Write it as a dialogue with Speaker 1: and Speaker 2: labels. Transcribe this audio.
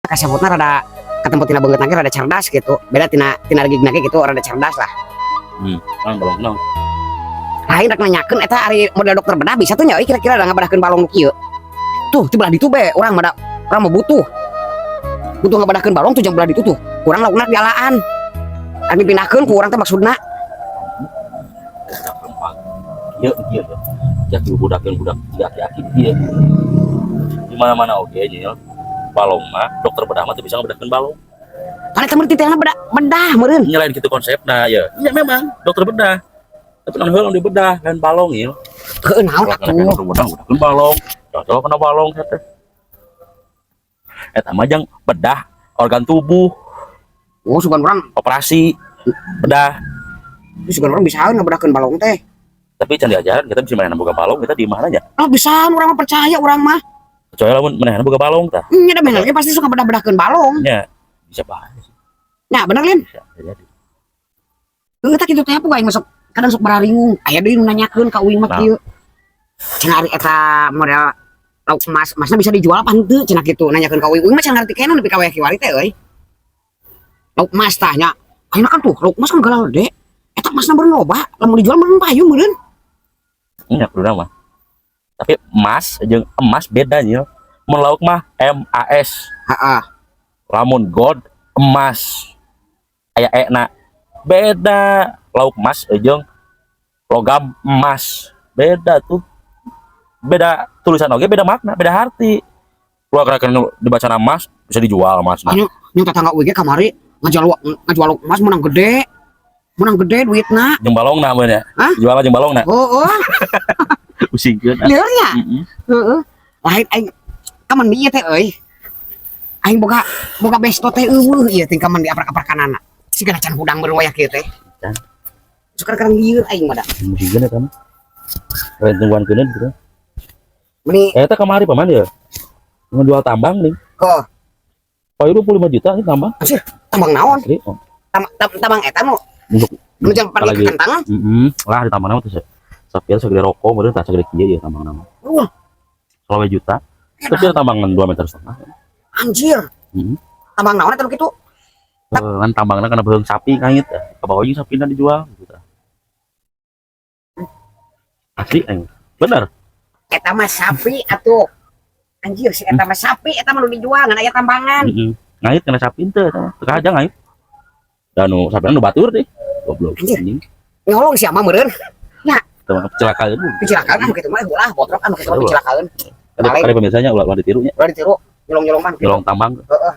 Speaker 1: Kasebutna rada ketemu tina beungeut ge rada cerdas gitu. Beda tina tina gigna ge gitu, rada cerdas lah.
Speaker 2: Naon balong naon?
Speaker 1: Lain, rek nanyakeun eta ari model dokter bedah bisa tuh nya euy, kira-kira ada ngabedahkeun balong nu kieu. Tuh, di belah ditu be, urang mah da urang mah butuh. Butuh ngabedahkeun balong tuh jang belah ditu tuh. Kurang laukna dialaan. Rek dipindahkeun ku urang teh maksudna.
Speaker 2: Gampang. Ieu ieu ya. Jatuh budakeun budak tiga aki-aki ieu. Di mana-mana oge nya. Balong mah dokter bedah mah teu bisa ngabedahkeun balong.
Speaker 1: Kan eta mah titelna bedah bedah meureun.
Speaker 2: Nya lain kitu konsepna ya. Ya memang dokter bedah. Tapi naon heula di bedah lain balong ieu.
Speaker 1: Heueuh, naon
Speaker 2: Kalau
Speaker 1: atuh.
Speaker 2: kena dokter bedah ngabedahkeun balong. Cocok kena balong teh. Eta mah jang bedah organ tubuh,
Speaker 1: Oh, sugan urang
Speaker 2: operasi bedah.
Speaker 1: Sugan urang bisa ngabedahkeun balong teh.
Speaker 2: Tapi can diajaran kita bisa mainan boga balong kita di mana nya?
Speaker 1: Oh, bisa urang mah, percaya urang mah.
Speaker 2: Kecuali lamun manehna boga balong tah.
Speaker 1: Nya da bener ge pasti suka bedah-bedahkeun balong.
Speaker 2: Nya bisa bae sih.
Speaker 1: Nah, bener Lin.
Speaker 2: Bisa, bisa jadi.
Speaker 1: Heueuh, tah kitu teh apa aing masuk kadang sok bararingung. Aya deui nu nanyakeun ka uing mah
Speaker 2: Nah.
Speaker 1: kieu. Cenah ari eta model lauk emas, emasna bisa dijual apa henteu cenah kitu nanyakeun ka uing. Uing mah can ngarti keneh nepi ka wayah kiwari teh euy. Lauk emas tah nya. Ayeuna kan tuh lauk emas kan galede. Eta emasna meureun loba, lamun dijual meureun payu meureun.
Speaker 2: Nya kudu mah. Tapi emas jeung emas beda nya. Mun lauk mah MAS.
Speaker 1: Heeh.
Speaker 2: Lamun gold emas. Aya e na. Beda lauk emas jeung logam emas. Beda tuh. Beda tulisan oge, beda makna, beda arti. Lu akan dibaca emas bisa dijual emas. Nah,
Speaker 1: Nya nya tetangga uing ge kamari ngajual ngajual lauk emas menang gede. Menang gede duitna.
Speaker 2: Jeung balongna meureun ya.
Speaker 1: Hah?
Speaker 2: Jual jeung balongna.
Speaker 1: Heeh.
Speaker 2: Pusingkeun.
Speaker 1: Lieur nya.
Speaker 2: Heeh.
Speaker 1: Heeh. Lain aing kaman ieu teh euy. Aing boga boga besto teh euweuh ieu teh kaman diaprak-aprakanana. Sigana can hudang meureun wayah kieu teh.
Speaker 2: Can.
Speaker 1: Suka kadang lieur aing mah da.
Speaker 2: Musingkeun eta mah. Lain tungguan keuneun gitu.
Speaker 1: Meni
Speaker 2: Eh, eta kamari paman ya. Ngejual tambang nih.
Speaker 1: Oh,
Speaker 2: Oh, 25 juta ini tambang.
Speaker 1: Anjir, tambang naon?
Speaker 2: Asli. Oh.
Speaker 1: Tambang eta nu
Speaker 2: Untuk
Speaker 1: nu jang pergi
Speaker 2: Apalagi-
Speaker 1: ke kentang.
Speaker 2: Heeh. Lah di tambang nama tuh sapir segede rokok meureun tah segede kieu ya tambang nama.
Speaker 1: Wah,
Speaker 2: 25 juta. Tapi tambangan 2 meter setengah.
Speaker 1: Anjir.
Speaker 2: Heeh.
Speaker 1: Tambang naon eta nu kitu?
Speaker 2: Eh, kan tambangna kana beuheung sapi kangit. Ka bawah jeung sapina dijual gitu tah. Asli aing. Bener.
Speaker 1: Eta mah sapi atuh. Anjir, si eta mah sapi eta mah nu dijual ngan aya tambangan.
Speaker 2: Heeh. Ngait kana sapi teu eta mah. Teu aja ngait. Dan nu sapina nu batur deh. Goblok.
Speaker 1: Anjir.
Speaker 2: Anjing.
Speaker 1: Nyolong siapa meureun?
Speaker 2: Teu mah kecelakaan.
Speaker 1: Kecelakaan anu kitu mah ulah botrok anu kitu mah kecelakaan.
Speaker 2: Kali kali pemirsanya ulah ulah ditiru nya.
Speaker 1: Ulah ditiru nyolong-nyolong mah.
Speaker 2: Nyolong tambang.
Speaker 1: Heeh.